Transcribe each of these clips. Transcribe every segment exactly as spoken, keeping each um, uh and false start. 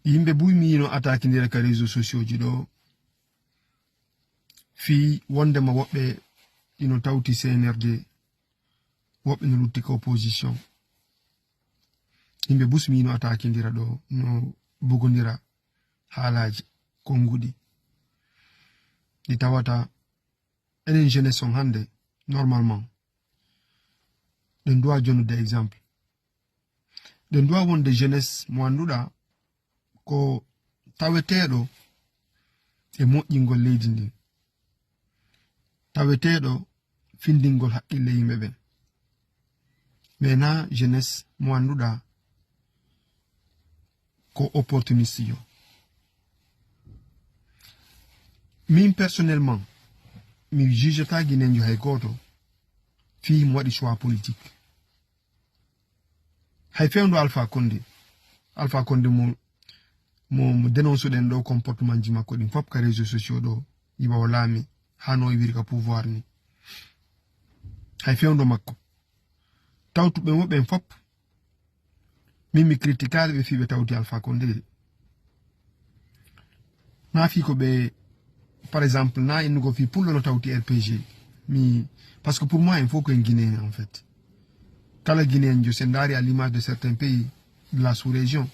Yimɓe buy mi yino attaquindira ka réseaux sociaux ji ɗo, fii wondema woɓɓe ino tawti C N R D, woɓɓe no lutti ko opposition. Yimɓe bus mi yino attaquindira ɗo, no bugondira haalaaji konnguɗi. Ɗi tawata enen jeunesse on hannde, normalement, ɗen duwa jonnude exemple. Ɗen duwa wonde jeunesse mo annduɗa ko taweteeɗo e moƴƴingol leydi ndin, taweteeɗo findingol haqqille yimɓe ɓen. Mais na jeunesse mo annduɗa ko opportuniste yo. Min personnellement, mi jugeta Guinéenjo hay gooto fii mo waɗi choix politique. Hay fewndo Alpha Condé, Alpha Condé mo, mo, mo dénonce ɗen ɗo comportement ji makko ɗin fop ka réseaux sociaux ɗo, iwa o laami, hano iwiri ka pouvoir ni. Hay fewndo makko. Tawtuɓe mo ɓen fop, min mi critiquaali ɓe fii ɓe tawti Alpha Condé de. Na fii ko ɓe, par exemple, na innugo fii pullo no tawti R P G. Mi, parce que pour moi, il faut que en Guinée, en fait. Kala Guinéen jo, c'est ndari à l'image de certains pays de la sous-région.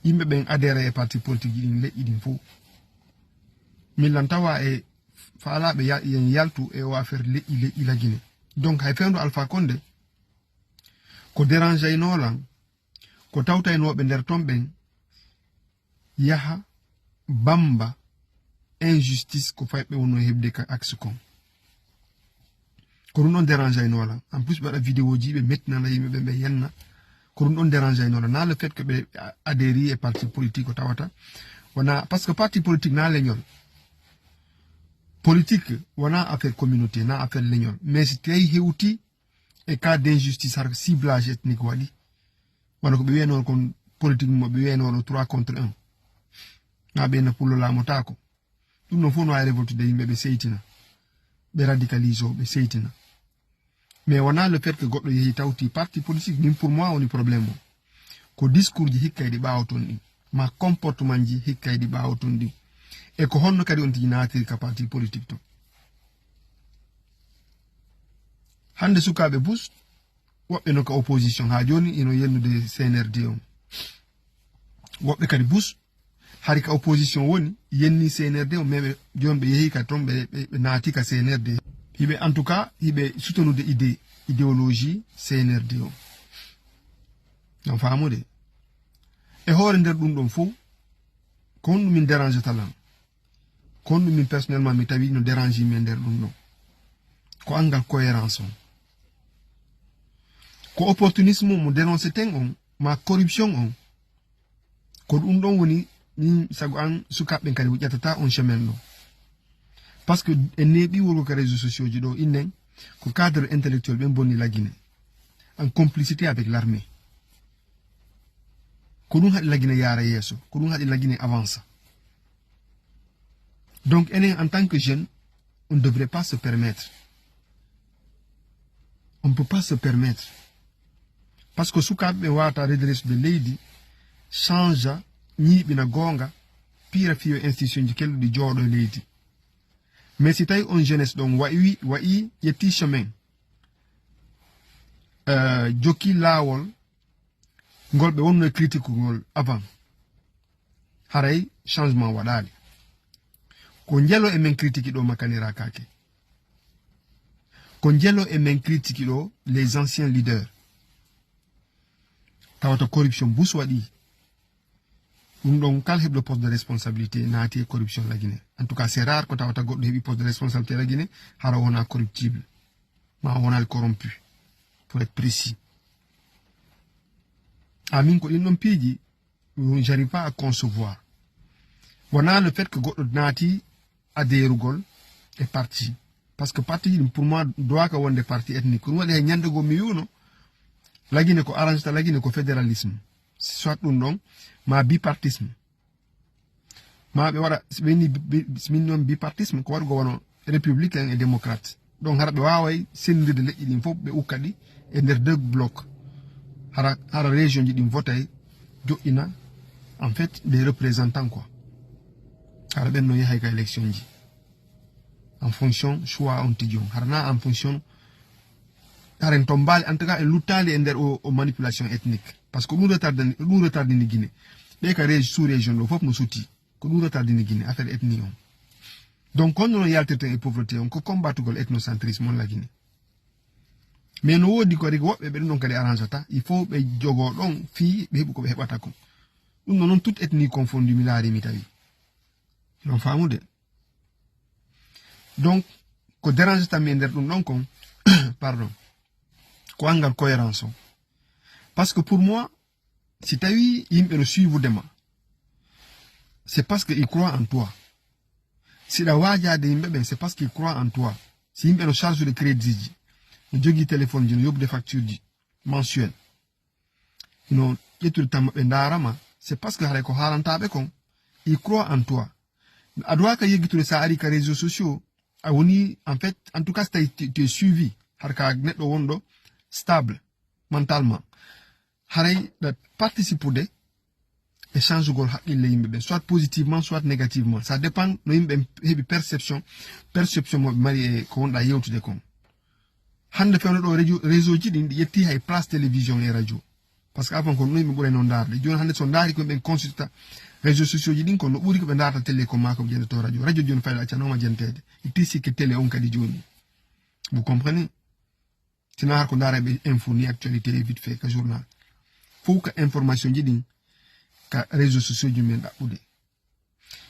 Yimɓe ɓen adhéré e parti politique ɗin leƴƴi ɗin fof. Min lan tawa e faalaɓe ya-, yen yaltu e o affaire leƴƴi, leƴƴi la Guinée. Donc hay fewndo Alpha Condé, ko dérangeaynoo lan, ko tawtaynooɓe nder ton ɓen yaha bamba injustice ko fay ɓe wonno heɓde ka axe kon. Ko ɗum ɗon dérangeaynoo lan. En plus, ɓe waɗa vidéo ji, ɓe mettinana yimɓe ɓe, ɓe yenna. Ko ɗum ɗon dérangeaynoo lan. Na le fait que ɓe a-, adhéri e parti politique o tawata. Wona, parce que parti politique na leñol. Politique wona affaire communauté, na affaire leñol. Mais si tawi hewti e cas d'injustice, har ciblage ethnique waɗi. Wano ko ɓe wiyanoo kon politique mo ɓe wiyanoo ɗo trois contre un. Na ɓe na pullo laamotaako. Ɗum ɗon fof no waawi révoltude yimɓe, ɓe seytina. Ɓe radicalise o, ɓe seytina. Mais wona le fait que goɗɗo yehi tawti parti politique, min pour moi woni problème o. Ko discours ji hikka e ɗi ɓaawo ton ɗin, ma comportement ji hikka e ɗi ɓaawo ton ɗin. E ko honno kadi on tigi naatiri ka parti politique ton. Hannde sukaaɓe bus, woɓɓe no ka opposition haa jooni, ino yennude C N R D on. Woɓɓe kadi bus, hari ka opposition woni, yenni C N R D on, mais ɓe, jooni ɓe yehi ka ton, ɓe, ɓe, ɓe naati ka C N R D. Hiɓe, en tout cas, hiɓe soutenude idée, idéologie C N R D on. Ɗon faamude. E hoore nder ɗum ɗon fof, ko honɗum min dérangeta lan? Ko honɗum min personnellement mi tawi no dérange min nder ɗum ɗon? Ko angal cohérence on. Ko opportunisme mo dénonceten on, ma corruption on. Ko ɗum ɗon woni min sago an sukaaɓe ɓen kadi ƴettata on chemin ɗo. Parce que en neeɓi worgo ka réseaux sociaux ji ɗo, innen ko cadre intellectuel ɓen bonni la Guinée. En complicité avec l'armée. Ko ɗum haɗi la Guinée yaara yeeso, ko ɗum haɗi la Guinée avança. Donc, enen, en tant que jeune, on ne devrait pas se permettre. On ne peut pas se permettre. Parce que sukaaɓe ɓe wata redresse de leydi, change, ñiiɓina goonga, piira fiyo institution ji kelɗuɗi jooɗo e leydi. Mais si tawi on jeunesse ɗon wayi, wayi, ƴetti chemin, euh, jokki laawol, ngol ɓe wonno e critique ngol avant, haray changement waɗaali. Ko njelo e men critique ɗo makanira kake. Ko njelo e men critique ɗo les anciens leaders. Tawata corruption bus waɗi. Ɗum ɗon kala heɓɗo poste de responsabilité naati e corruption la Guinée. En tout cas, c'est rare ko tawata goɗɗo heɓi poste de responsabilité la Guinée, hara wona corruptible. Ma wonal corrompu. Pour être précis. Amin ko ɗin ɗon piiji, j'arrive pas à concevoir. Wona le fait que goɗɗo naati adhérugol e parti. Parce que parti ɗum pour moi, doit ka wonde parti ethnique. Ko ɗum waɗi hay ñande goo mi wi'uno, la Guinée ko arrangeta la Guinée ko fédéralisme. Soit ɗum ɗon, ma bipartisme. Ma ɓe waɗa, si ɓe ni bi-, bi-, si min noon bipartisme, ko waɗugo wano républicain et démocrate. Donc hara ɓe waaway senndirde leƴƴi ɗin fof, ɓe ukka ɗi e nder deux blocs. Hara, hara région ji ɗin votay joɗɗina, en fait, des représentants, quoi. Hara ɓen no yahay ka élection ji. En fonction choix on tigi on. Hara na en fonction, haren to mbaali, en tout cas, en luttaali e nder o, o manipulation ethnique. Parce que ɗum retardini, ɗum retardini Guinée. Ɓe ka régi-, sous région ɗo fof no suti. Ko ɗum retardini Guinée, affaire ethnie on. Donc, kono non yaltirten e pauvreté on, ko combatugol ethnocentrisme on la Guinée. Mais no woodi ko rigi woɓɓe ɓe ɗum ɗon kadi arrangata, il faut ɓe jogoo ɗon fii ɓe heɓu ko ɓe heɓata kon. Ɗum ɗon non toute ethnie confondue mi laari mi tawi. Ɗon faamude. Donc, ko dérangata mi e nder ɗum ɗon kon, pardon, ko angal cohérence on. Parce que pour moi, si tawi yimɓe no suivre ma, c'est parce que il croit en toi. Si ɗa waajaade yimɓe ɓen, c'est parce qu'il croit en toi. Si yimɓe no charge de crédit ji, no jogii téléphone ji, no yoɓude facture ji mensuel, no ƴettude tan maɓɓe ndaara ma, c'est parce que haray ko haalantaaɓe kon, il croit en toi. A doit ka yeggitude sa ari ka réseaux sociaux, a woni, en fait, en tout cas, si tawi tu, tu es suivi, har ka neɗɗo wonɗo stable mentalement. Haray ɗa participude e changugol haqqille yimɓe ɓen, soit positivement, soit négativement. Ça dépend no yimɓe ɓen heɓi perception, perception mo ɓe mari e ko wonɗa yewtude kon. Hannde fewndo ɗo réseau, réseau ji ɗin ɗi ƴetti hay place télévision e radio. Parce que avant kon no yimɓe ɓurayno ndaarde. Jooni hannde so ndaari ko ɓen consulta réseaux sociaux ji ɗin, kono no ɓuri ko ɓe ndaarta télé ko maa ko ɓe jentata radio. Radio jooni fayda accanoma jenteede. Itti sikke télé on kadi jooni. Vous comprenez? Sina har ko ndaara ɓe info ni actualité vite fait ka journal. Fof ka information ji ɗin ka réseaux sociaux ji men ɗaɓɓude.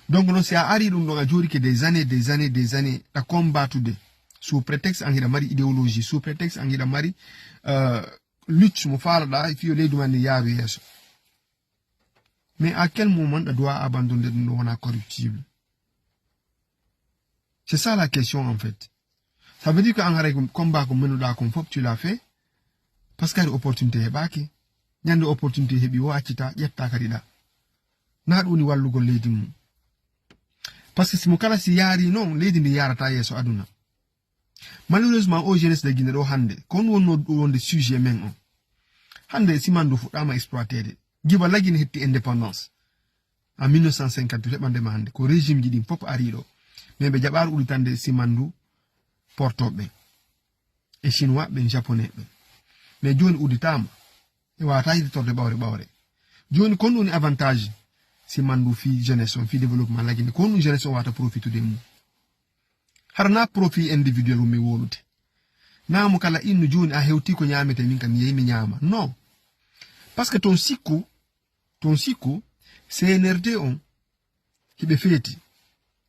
Donc non, si a ari ɗum ɗon, a joorike des années, des années, des années, ɗa combattude sous prétexte an hiɗa mari idéologie, sous prétexte an hiɗa mari, euh, lutte mo faalaɗa, fiyo leydi ma ndi yaaru yeeso. Mais à quel moment ɗa doit abandonner ɗum ɗo wona corruptible? C'est ça la question en fait. Ça veut dire que an haray ko combat ko menuɗa kon fof tu l'as fait. Parce que hari opportunité heɓaki. Ñande opportunité heɓi o accita, ƴetta kadi ɗa. Na ɗum woni wallugol leydi mum. Parce que si mo kala si yaari noon, leydi ndi yaarata yeeso aduna. Malheureusement, o jeunesse de Guinée ɗo hannde, ko on wonno ɗum wonde sujet men on. Hannde Simandou fuɗɗama exploiteede. Giba lagine hetti indépendance. En mille neuf cent cinquante, heɓande ma hannde. Ko régime ji ɗin fof ari ɗo. Mais ɓe jaɓaari udditande Simandou portoɓe ɓen. E Chinois ɓen, Japonais ɓen. Mais jooni udditaama. E wata yiɗitorde ɓawre ɓawre. Jooni kon ɗum woni avantage Simandou fii jeunesse on, fii développement lagine. Ko honɗum jeunesse on wata profitude e mum? Hara na profit individuel woni mi wolude. Na mo kala innu jooni a hewti ko ñaamete min kam mi yehi mi ñaama. Non. Parce que ton sikku, ton sikku, C N R D on, hiɓe feeti.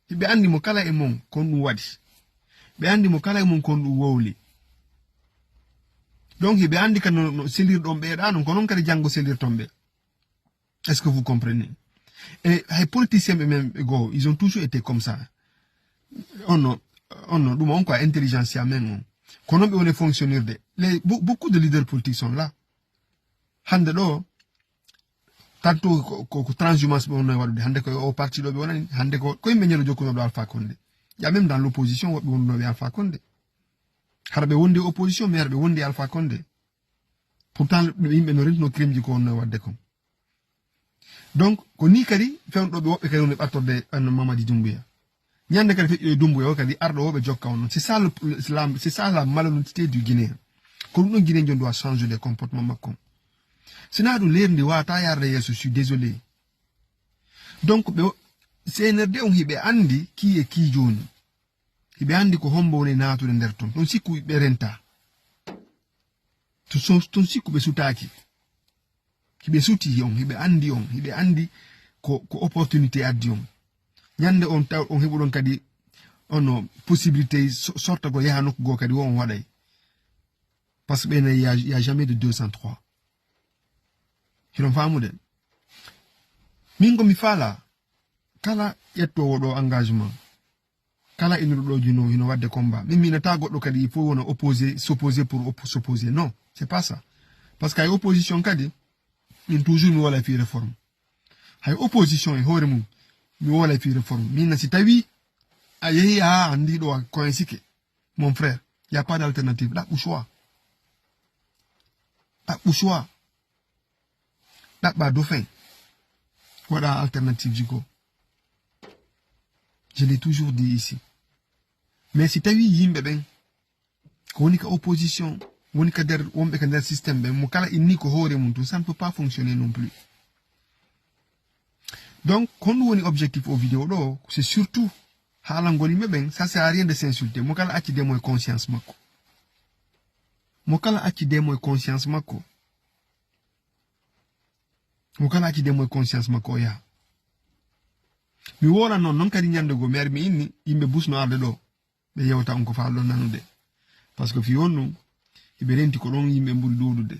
Hiɓe anndi mo kala e mon kon ɗum waɗi. Ɓe anndi mo kala e mon kon ɗum wowli. Donc hiɓe anndi kadi no, no selirɗon ɓe ɗa non, ko non kadi janngo selirton ɓe. Est-ce que vous comprenez? E hay politicien ɓe men ɓe goo, ils ont toujours été comme ça. On no, on no, ɗum on quoi, intelligentsia men on. Ko non ɓe woni fonctionnirde. Les, be-, beaucoup de leaders politiques sont là. Hannde ɗo, tantôt ko, ko, ko transhumance ɓe wonno e waɗude. Hannde ko o parti ɗo ɓe wonani. Hannde ko, ko yimɓe ñande jokkunoɗo Alpha Condé. Il y a même dans l'opposition, woɓɓe wondunoɓe Alpha Condé. Hara ɓe wondi opposition, mais hara ɓe wondi Alpha Condé. Pourtant, ɓe yimɓe no rentino crime ji ko wonno e waɗde kon. Donc, ko ni kadi fewndo ɓe woɓɓe kadi woni ɓattorde an Mamadi Doumbouya. Ñande kadi feƴƴo e Doumbouya o kadi arɗo o ɓe jokka on non. C'est ça le, le, la, c'est ça la malhonnêteté du Guinéen. Ko ɗum ɗon Guinéen jon doit changer de comportement makko on. Sina ɗum leydi ndi wata yarde yeeso, je suis désolé. Donc, ɓe, C N R D on hiɓe anndi kii e kii jooni. Hiɓe anndi ko hombo woni naatude nder ton. Ton sikku ɓe renta. To so-, ton sikku ɓe sutaaki. Hiɓe suti on, hiɓe anndi on, hiɓe anndi ko, ko opportunité addi on. Ñande on taw on heɓuɗon kadi on no possibilité so-, sorta ko yaha nokku goo kadi wo on waɗay. Parce que ɓe nayi, y a, y a jamais de deux sans trois. Hiɗon faamude? Min ko mi faala kala ƴettoowo ɗo engagement. Kala innuɗo ɗo jino hino waɗde combat. Min mi inata goɗɗo kadi il faut wona opposé, s'opposer pour oppo-, s'opposer. Non, c'est pas ça. Parce que hay opposition kadi, min toujours mi wala fi réforme. Hay opposition e hoore mum, mi wala fi réforme. Min na si tawi a yehi a andi ɗo a coincike, mon frère, y a pas d'alternative. Ɗaɓɓu choix. Ɗaɓɓu choix. Ɗaɓɓa dauphin. Waɗa alternative ji goo. Je l'ai toujours dit ici. Mais si tawi yimɓe ɓen ko woni ka opposition, woni ka nder, wonɓe ka nder système ɓen, mo kala inni ko hoore mum tun, ça ne peut pas fonctionner non plus. Donc, ko honɗum woni objectif o vidéo ɗo? C'est surtout haalangol yimɓe ɓen, ça sert à rien de s'insulter. Mo kala acci demo e conscience makko. Mo kala acci demo e conscience makko. Mo kala acci demo e conscience makko o yaha. Mi woolan non, non kadi ñande goo mi ari mi inni yimɓe bus no arde ɗo. Ɓe yewta on ko faalɗon nanude. Parce que fii honɗum? Hiɓe renti ko ɗon yimɓe ɓuri ɗuuɗude.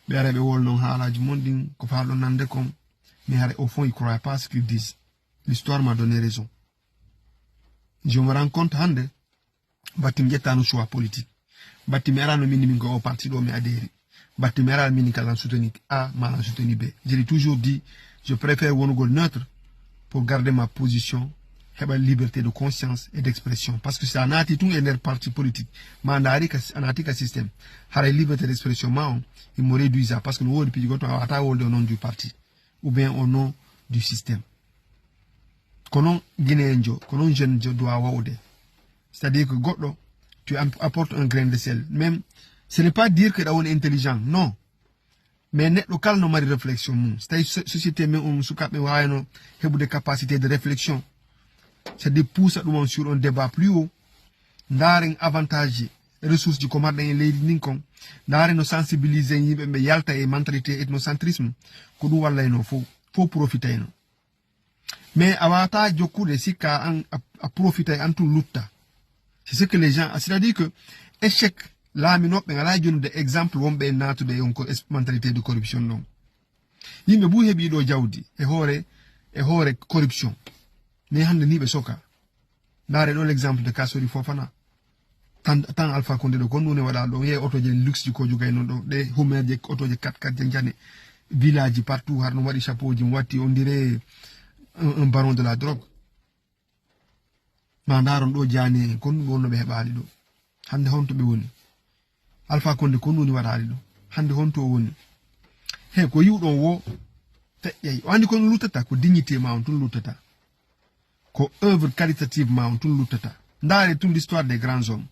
Ɓe ara ɓe wolnon haalaaji mon ɗin ko faalɗon nande kon. Mais haray au fond, ils croient pas ce qu'ils disent. L'histoire m'a donné raison. Je me rends compte hannde, batti mi ƴettaano choix politique. Batti mi araano min, min ko o parti ɗo mi adhéré. Batti mi araano min kala soutenir A, ma soutenir B. Je l'ai toujours dit, je préfère wonugol neutre pour garder ma position, heɓa liberté de conscience et d'expression. Parce que si a naati tun e nder parti politique, ma ndaari ka, a naati ka système, haray liberté d'expression ma on, il me réduisa. Parce que no woodi piiji goɗɗo a waata wolde au nom du parti, ou bien au nom du système. Ko non Guinéen jo, ko non jeune jo doit wawude. C'est-à-dire que goɗɗo, tu am-, apportes un grain de sel. Même, ce n'est pas dire que ɗa woni intelligent, non. Mais neɗɗo kala no mari réflexion mum. So tawi so-, société men on, sukaaɓe waawano heɓude capacité de réflexion. C'est-à-dire puusa ɗum on sur un débat plus haut. Ndaaren avantage ji, ressource ji ko marɗen e leydi ndin kon. Ndaaren no sensibiliser yimɓe ɓe yalta e mentalité ethnocentrisme. Ko ɗum wallayno fof. Fof profitayno. Mais a waata jokkude sikka an a, a profitay an tun lutta. C'est ce que les gens, c'est-à-dire que échec laaminoɓe ngala jonude exemple wonɓe e naatude e on ko es-, mentalité de corruption ɗon. Yimɓe bu heɓi ɗo jawdi e hoore, e hoore corruption. Mais hannde ni ɓe soka. Ndaare ɗo l'exemple de Kasori Fofana. Tan, tan Alpha Condé ɗo, ko honɗum woni waɗa ɗo? Yehi otoje luxe ji ko jogayno ɗo. Ɗe Hummerje, otoje quatre quatre je jane. Village ji partout, har no waɗi chapeau ji, mo watti on dirait un, un baron de la drogue. Ma ndaaron ɗo jaani en, ko honɗum wonno ɓe heɓaali ɗo? Hannde honto ɓe woni? Alpha Condé ko honɗum woni waɗaali ɗo? Hannde honto o woni? He, ko yiwɗon wo, feƴƴay. O anndi ko honɗum luttata, ko dignité ma on tun luttata. Ko œuvre caritative ma on tun luttata. Ndaare tun l'histoire des grands hommes.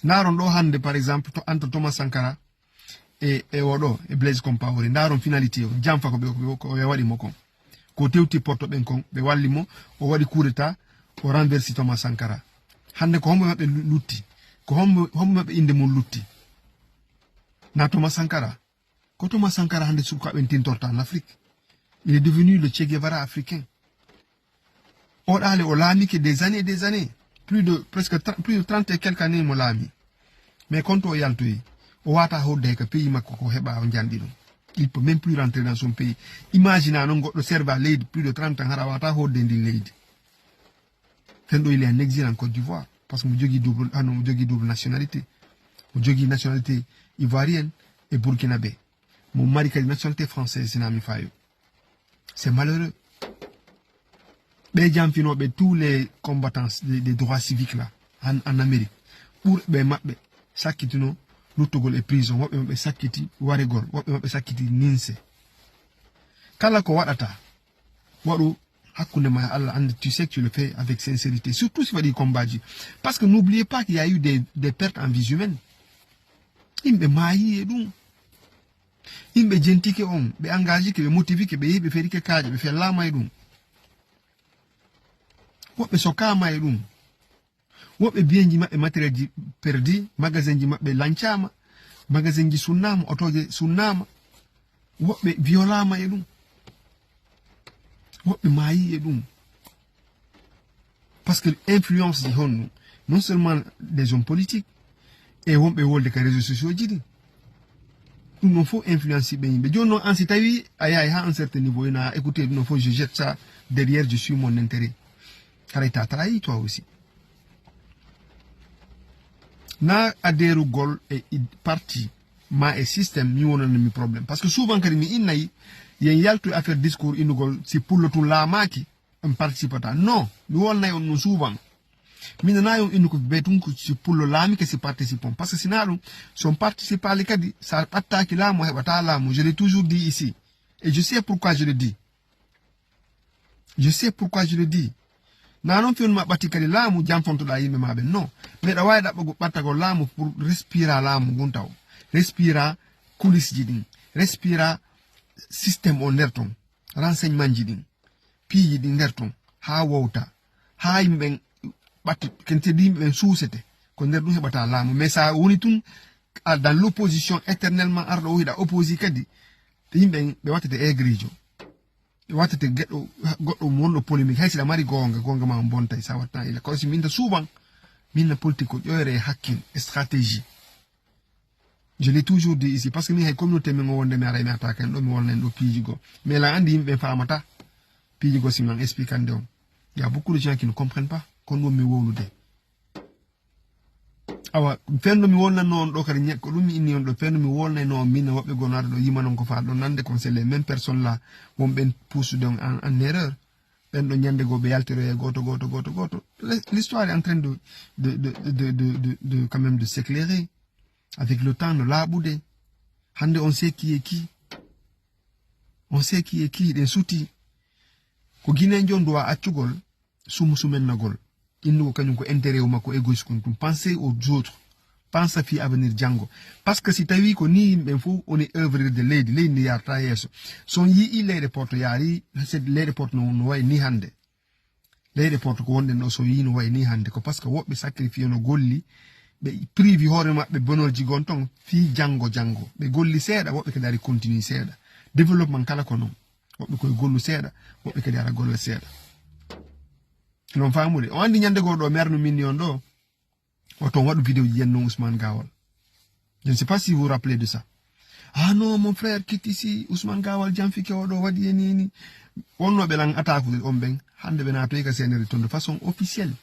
Ndaaron ɗo hannde, par exemple, to, entre Thomas Sankara e, e oɗo, e Blaise Compaoré. Ndaaron finalité o, janfa ko ɓe, ko ɓe, ko ɓe waɗi mo kon. Ko tewti Porto ɓen kon, ɓe walli mo, o waɗi coup d'état, o renversi Thomas Sankara. Hannde ko hombo maɓɓe lu-, lutti? Ko hombo, hombo maɓɓe innde mum lutti? Na Thomas Sankara? Ko Thomas Sankara hannde sukaaɓe en tintorta en Afrique. Il est devenu le Che Guevara africain. O ɗaale o laamike des années et des années. Plus de, presque tra-, plus de trente et quelques années mo laami. Mais konto o yaltoyi, o waata hoɗde ka pays makko ko heɓa o janɗi ɗum. Il peut même plus rentrer dans son pays. Imagine non goɗɗo serva leydi plus de trente ans hara waata hoɗde ndin leydi. Fen ɗo il est en exil en Côte d'Ivoire. Parce que mo jogii double, ah non, mo jogii double nationalité. Mo jogii nationalité ivoirienne et burkinabé. Mo mari kadi nationalité française, si na mi fayo. C'est malheureux. Ɓe janfinooɓe tous les combattants des, des droits civiques là, en, en Amérique, ɓurɓe maɓɓe sakkitino luttugol e prison, woɓɓe maɓɓe sakkiti waregol, woɓɓe maɓɓe sakkiti ninse. Kala ko waɗata, waɗu hakkunde ma e Allah, and tu sais que tu le fais avec sincérité. Surtout si waɗi combat ji. Parce que n'oubliez pas qu'il y a eu des, des pertes en vies humaines. Yimɓe maayi e ɗum. Yimɓe jentike on, ɓe engagike, ɓe motivike, ɓe yehi, ɓe ferike kaaƴe, ɓe fellaama e ɗum. Woɓɓe sokaama e ɗum. Woɓɓe biyenji maɓɓe matériel ji perdi, magasin ji maɓɓe lancaama, magasin ji sunnaama, otooje sunnaama. Woɓɓe violaama e ɗum. Woɓɓe maayi e ɗum. Parce que influence ji honno, non seulement des hommes politiques, e wonɓe wolde ka réseaux sociaux ji ɗi. Ɗum ɗon fof influence ɓe yimɓe. Jooni noon, an si tawi a yahi ha un certain niveau, ina écouter ɗum ɗon fof, je jette ça derrière, je suis mon intérêt. Haray ta trahi toi aussi. Na adhérugol e id-, parti ma e système, mi wonani mi problème. Parce que souvent kadi mi innay, yen yaltu e affaire discours innugol, si pullo tun laamaaki, on participata. Non, mi wolnay on ɗum souvent. Mi nanayi on innu ko be tun ko si pullo laamike si participon. Parce que si na ɗum, si on participaali kadi, sa ɓattaaki laamu, a heɓata laamu. Je l'ai toujours dit ici. Et je sais pourquoi je le dis. Je sais pourquoi je le dis. Na noon fewnu ma ɓatti kadi laamu janfontoɗa yimɓe ma ɓen. Non. Meɗa wawi ɗaɓɓago ɓattagol laamu pour respira laamu ngun taw. Respira kulisji ɗin. Respira système o nder ton. Renseignement ji ɗin. Piiji ɗin nder ton. Ha wowta. Ha yimɓe ɓen ɓatti, ken tedi yimɓe ɓen suusete. Ko nder ɗum heɓata laamu. Mais sa woni tun a dans l'opposition éternellement arɗo o hiɗa opposi kadi. Yimɓe ɓen ɓe wattete aigrijo. Ɓe wattete geɗɗo goɗɗo wonɗo polémique. Hay siɗa mari goonga, goonga ma on bontay sa watta ila. Kono si min ta suuban, min na politique ko ƴoyre e hakkil, e stratégie. Je l'ai toujours dit ici, parce que min hay communauté min o wonde mi ara mi attaque en ɗo mi wolna en ɗo piiji goo. Mais la andi yimɓe ɓen famata piiji goo si man expliquande on. Il y a beaucoup de gens qui ne comprennent pas. Kon won mi wowlude. Awa, fenno mi wolnanno on ɗo kadi ñe-, ko ɗum mi inni on ɗo, fenno mi wolnayno on min e woɓɓe gonaɗo ɗo yimanon ko fa ɗon nande kon, c'est les mêmes personnes là, won ɓen puusude on en, en erreur. Ɓen ɗo ñande goo ɓe yaltiroye gooto, gooto, gooto, gooto. Le-, l'histoire est en train de, de, de, de, de, de, de, quand même de s'éclairer. Avec le temps, no laaɓude. Hande on sait qui est qui. On sait qui est qui, ɗen suti. Ko Guinéen on duwa accugol, sumu sumennagol. Innugo kañum ko intérêt o makko, égoïste kon ɗum. Pensez aux autres. Pensa fii avenir janngo. Parce que si tawi ko ni yimɓe fof woni œuvre de leydi, leydi ndi yarta yeeso. So on yii leyɗe porto yaari, c'est leyɗe porto no, no wayi ni hannde. Leyɗe porto ko wonɗen ɗo so yii no wayi ni hannde. Ko parce que woɓɓe sacrifié no golli, ɓe privi hoore maɓɓe bonolji gon ton fii janngo, janngo. Ɓe golli seeɗa, woɓɓe kadi ari continue seeɗa. Développement kala ko non. Woɓɓe koye gollu seeɗa, woɓɓe kadi ara golla seeɗa. Non famude. O andi ñande goo ɗo merno min ni on ɗo. O ton waɗu vidéo ji yenno Ousmane Gawal. Je ne sais pas si vous vous rappelez de ça. Ah non, mon frère, quitte ici, Ousmane Gawal janfike o ɗo waɗi e nini. Wonnoɓe lan attaque on ɓen, hande ɓe naatoyi ka C N R ton de façon officielle.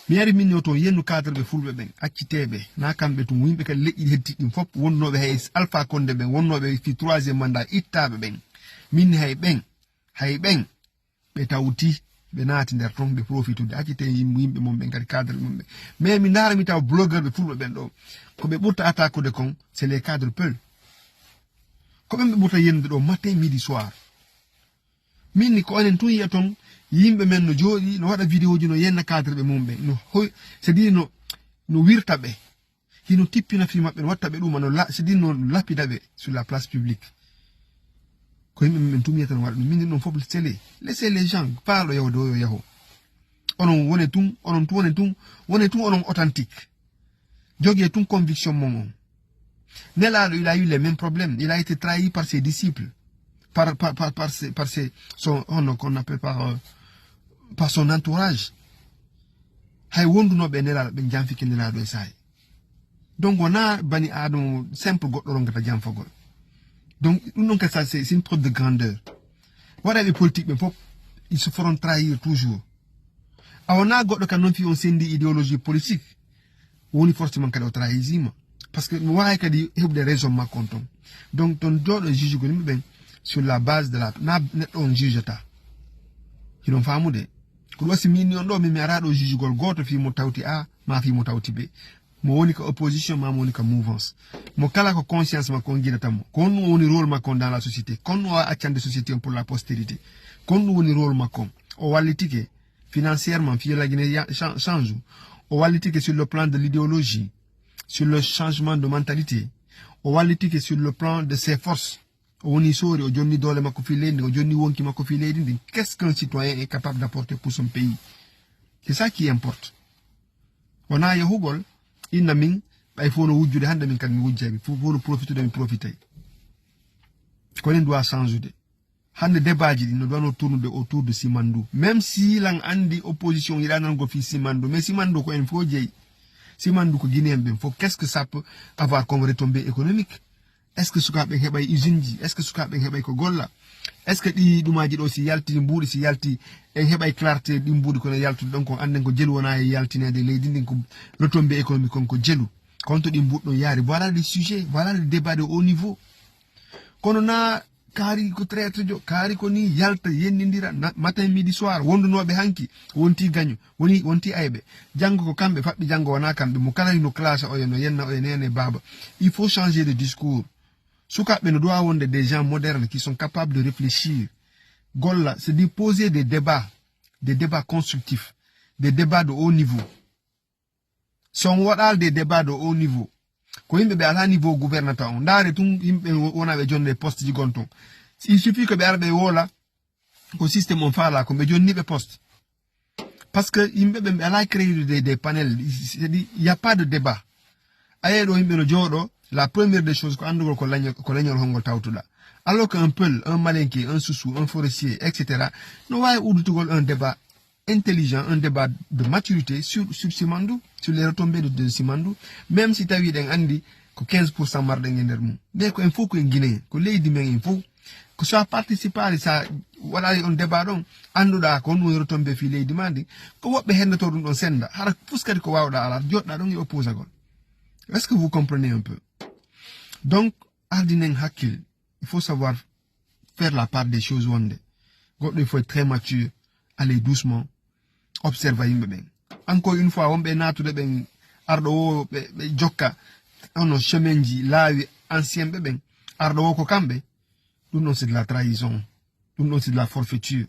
Mi ari min o ton yennu cadre ɓe fulɓe ɓen, acciteɓe, na kamɓe tun, yimɓe kadi leƴƴi heddi ɗin fop, wonnoɓe hay Alpha Condé ɓen, wonnoɓe fi troisième mandat ittaɓe ɓen. Min hay ɓen, hay ɓen, ɓe tawti, ɓe naati nder ton, ɓe profitude, accite yim-, yimɓe mum ɓen kadi cadre mum ɓen. Mais mi ndaara mi tawa blogueur ɓe fulɓe ɓen ɗo, ko ɓe ɓurta attaquude kon, c'est les cadres Peul. Ko ɓen ɓe ɓurta yennude ɗo matin, midi, soir. Min ni ko onen tun yiya ton, yimɓe men no jooɗi, no waɗa vidéo ji, no yenna cadre ɓe mum ɓen, no hoy, c'est-à-dire no, no wirta ɓe. Hino tippina fii maɓɓe, no watta ɓe ɗum, no la-, c'est-à-dire no lapida ɓe sur la place publique. Ko yimɓe men tun yiyata no waɗa ɗum. Min ɗum fof télé. Laissez les gens, paalo yahude o yo yahu. Onon wone tun, onon tun wone tun, wone tun onon authentique. Jogee tun conviction mon on. Nelaaɗo, il a eu les mêmes problèmes. Il a été trahi par ses disciples. Par, par, par, par ses, par ses, son, on, qu'on appelle par, euh, par son entourage. Hay wondunooɓe e Nelaaɗo, ɓe janfike Nelaaɗo e saa'i. Donc, wonaa bani Aadama simple goɗɗo rongata janfagol. Donc, ɗum ɗon kadi, ça, c'est, c'est une preuve de grandeur. Waɗaɓe politique ɓen fof, ils se feront trahir toujours. A wonaa goɗɗo kan noon fii on sendi idéologie politique, woni forcément kadi o trahisiima. Parce que mi waawi kadi heɓude raison makko on ton. Donc, ton jooɗo juge ko yimɓe ɓen sur la base de la, na neɗɗo on jugeta. Hiɗon faamude? Ko ɗum wasi min ni on ɗo, min mi araa ɗo jugugol gooto fii mo tawti A, ma fii mo tawti B. Mo woni ka opposition, ma mo woni ka mouvance. Mo kala ko conscience makko on gidata mo. Ko honɗum woni rôle makko on dans la société. Ko honɗum o accande société on pour la postérité. Ko honɗum woni rôle makko on. O wallitike financièrement, fii la Guinée ya-, chan-, change. O wallitike sur le plan de l'idéologie, sur le changement de mentalité. O wallitike sur le plan de ses forces. O woni soori, o jonni doole makko fii leydi ndin, o jonni wonki makko fii leydi ndin. Qu'est-ce qu'un citoyen est capable d'apporter pour son pays? C'est ça qui importe. Wonaa yahugol, inna min, ɓay fof no wujjude, hannde min kadi mi wujjay, mi fof no profitude, mi profitay. Ko enen duwa change-ude. Hannde débat ji ɗin no duwano tournude autour de Simandou. Même si lan anndi opposition yiɗa nango fii Simandou, mais Simandou ko en fof jeyi. Simandou ko Guinéen ɓen fof. Qu'est-ce que ça peut avoir comme retombée économique? Est-ce que sukaaɓe ɓen heɓay usine ji? Est-ce que sukaaɓe ɓen heɓay ko golla? Est-ce que ɗi ɗumaaji ɗo si yalti, mbuuɗi si yalti, en heɓay clarté ɗin mbuuɗi kono yaltude ɗon kon annden ko jelu wona e yaltineede e leydi ndin, ko retombée économique kon ko jelu. Kono to ɗin mbuuɗi ɗon yaari, voilà le sujet, voilà le débat de haut niveau. Kono na kaari ko traître jo, kaari ko ni yalta, yennindira, na-, matin, midi, soir, wondunooɓe hanki, wonti gaño, woni, wonti ayɓe. Janngo ko kamɓe faɓɓi, janngo wonaa kamɓe. Mo kala hino classe oya, no yenna oya, nene, baaba. Il faut changer de discours. Sukaaɓe no doit wonde des gens modernes qui sont capables de réfléchir, golla, c'est de poser des débats, des débats constructifs, des débats de haut niveau. So on waɗaali des débats de haut niveau, ko yimɓe ɓe alaa niveau gouvernata on. Ndaare tun yimɓe wonaaɓe jonde poste ji gon ton. Il suffit que ɓe ara ɓe woola ko système on faala, ko ɓe jonni ɓe poste. Parce que yimɓe ɓe ɓe alaa créer des, des panels, c'est-à-dire il y a pas de débat. Aye ɗo yimɓe no jooɗo, la première des choses ko anndugol ko leñol, ko leñol hongol tawtuɗa. Alors qu'un peul, un malinké, un sousou, un forestier, et cetera, no waawi udditugol un débat intelligent, un débat de maturité sur, sur Simandou, sur les retombées de, de Simandou, même si tawi ɗen anndi ko quinze pour cent marɗen e nder mum. Mais ko en fof ko en Guinéen, ko leydi men en fof. Ko so a participaali, so a waɗaali on débat ɗon, annduɗaa ko honɗum woni retombée fii leydi maa ndi, ko woɓɓe henndoto ɗum ɗon sennda, hara fus kadi ko waawɗaa alaa, jooɗɗaa ɗon e opposagol. Est-ce que vous comprenez un peu? Donc, ardinen hakkil, il faut savoir faire la part des choses wonde. Goɗɗo il faut être très mature, aller doucement, observe yimɓe ɓen. Encore une fois, wonɓe naatude ɓen, arɗo wo ɓe, ɓe jokka, hono chemin ji, laawi ancien ɓe ɓen, arɗo wo ko kamɓe, ɗum ɗon c'est de la trahison, ɗum ɗon c'est de la forfaiture.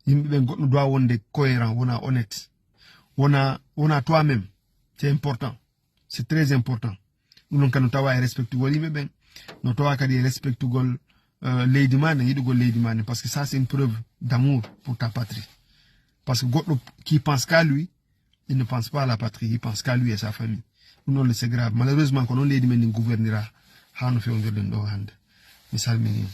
Yimɓe ɓen goɗɗo doit wonde cohérent, wona honnête, wona, wona toi-même, c'est important, c'est très important. Ɗum ɗon kadi no tawa e respectugol yimɓe ɓen, no tawa kadi e respectugol euh, leydi ma nden, yiɗugol leydi ma nden, parce que ça c'est une preuve d'amour pour ta patrie. Parce que goɗɗo qui pense qu'à lui, il ne pense pas à la patrie, il pense qu'à lui et sa famille. Ɗum ɗon c'est grave. Malheureusement ko noon leydi men ndin gouvernira haa no fewndirɗen ɗo hannde. Mi salmini on.